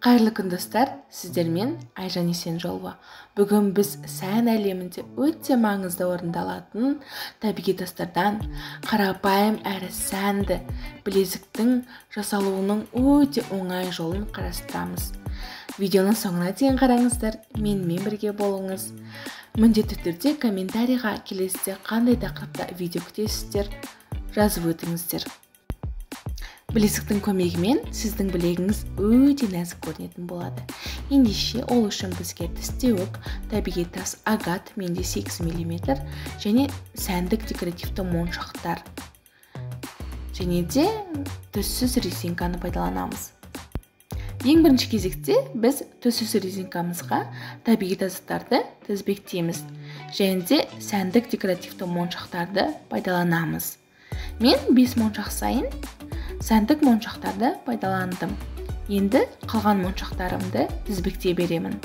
Қайырлы күн, достар! Сіздермен Айжан Есенжолова. Бүгін біз сән әлемінде өте маңызды орындалатын табиғи тастардан қарапайым әрі сәнді білезіктің жасалуының өте оңай жолын қарастырамыз. Видеоның соңына дейін қараңыздар, менімен бірге болыңыз. Міндетті түрде комментарийға келесіде қандай тақырыпта видео күтесіздер, жазып өтіңіздер. Білезіктің көмегімен сіздің білегіңіз өте нәзік көрінетін болады. Ендеше, ол үшін бізге тістеуік, табиғи тас агат, менде 8 мм, және сәндік декоративті моншақтар, және де түссіз резинканы пайдаланамыз. Ең бірінші кезекте біз түссіз резинкамызға табиғи тастарды тізбектейміз және де сәндік декоративті моншақтарды пайдаланамыз. Мен 5 моншақ сайын сәндік моншақтарды пайдаландым. Енді қалған моншақтарымды тізбектей беремін.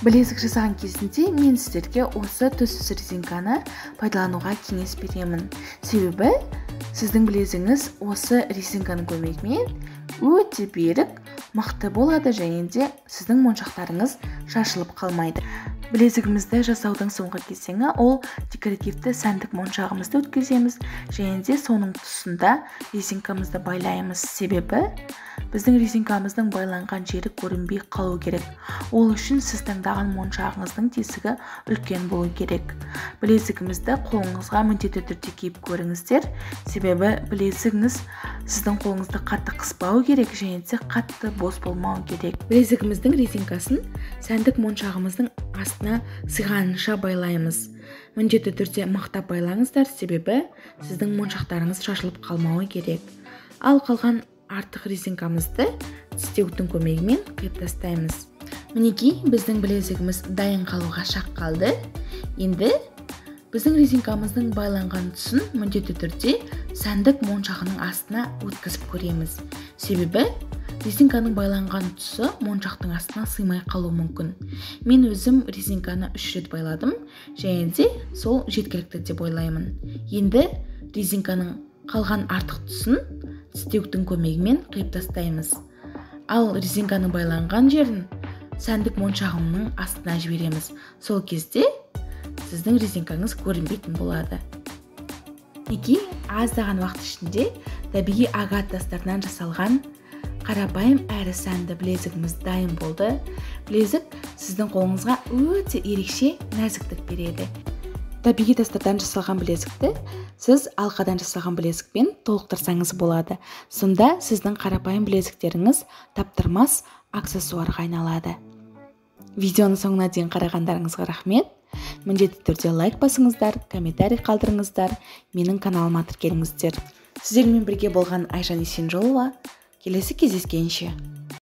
Білезік жасаған кезінде мен сіздерге осы түссіз резинканы пайдалануға кеңес беремін. Себебі сіздің білезігіңіз осы резинканың көмегімен өте берік, мықты болады және де сіздің моншақтарыңыз шашылып қалмайды. Білезігімізді жасаудың соңғы кезеңі ол декоративті сәндік моншағымызды өткіземіз және де соның тұсында резинкамызды байлаймыз. Себебі біздің резинкамыздың байланған жері көрінбей қалу керек. Ол үшін сіз таңдаған моншағыңыздың тесігі үлкен болу керек. Білезігімізді қолыңызға міндетті түрде киіп көріңіздер. Себебі білезігіңіз сіздің қолыңызды қатты қыспау керек және де қатты бос болмау керек. Білезігіміздің резинкасын сәндік моншағымыздың астына сыйғанынша байлаймыз. Міндетті түрде мықтап байлаңыздар, себебі сіздің моншақтарыңыз шашылып қалмауы керек. Ал қалған артық резинкамызды тістеуіктің көмегімен қиып тастаймыз. Мінекей, біздің білезігіміз дайын қалуға шақ қалды. Енді біздің резинкамыздың байланған тұсын міндетті түрде сәндік моншағының астына өткізіп көреміз. Себебі резинканың байланған тұсы моншақтың астына сыймай қалуы мүмкін. Мен өзім резинканы 3 рет байладым және де сол жеткілікті деп ойлаймын. Енді резинканың қалған артық тұсын тістеуіктің көмегімен қиып тастаймыз. Ал резинканың байланған жерін сәндік моншағымның астына жібереміз. Сол кезде сіздің резинкаңыз көрінбейтін болады. Мінекей, аздаған уақыт ішінде табиғи агат тастарынан жасалған қарапайым әрі сәнді білезігіміз дайын болды. Білезік сіздің қолыңызға өте ерекше нәзіктік береді. Табиғи тастардан жасалған білезікті сіз алқадан жасалған білезікпен толықтырсаңыз болады. Сонда сіздің қарапайым білезіктеріңіз таптырмас аксессуарға айналады. Видеоның соңына дейін қарағандарыңызға рахмет. Міндетті түрде лайк басыңыздар, комментарий қалдырыңыздар, менің каналыма тіркеліңіздер. Сіздермен бірге болған Айжан Есенжолова. Келесі кездескенше.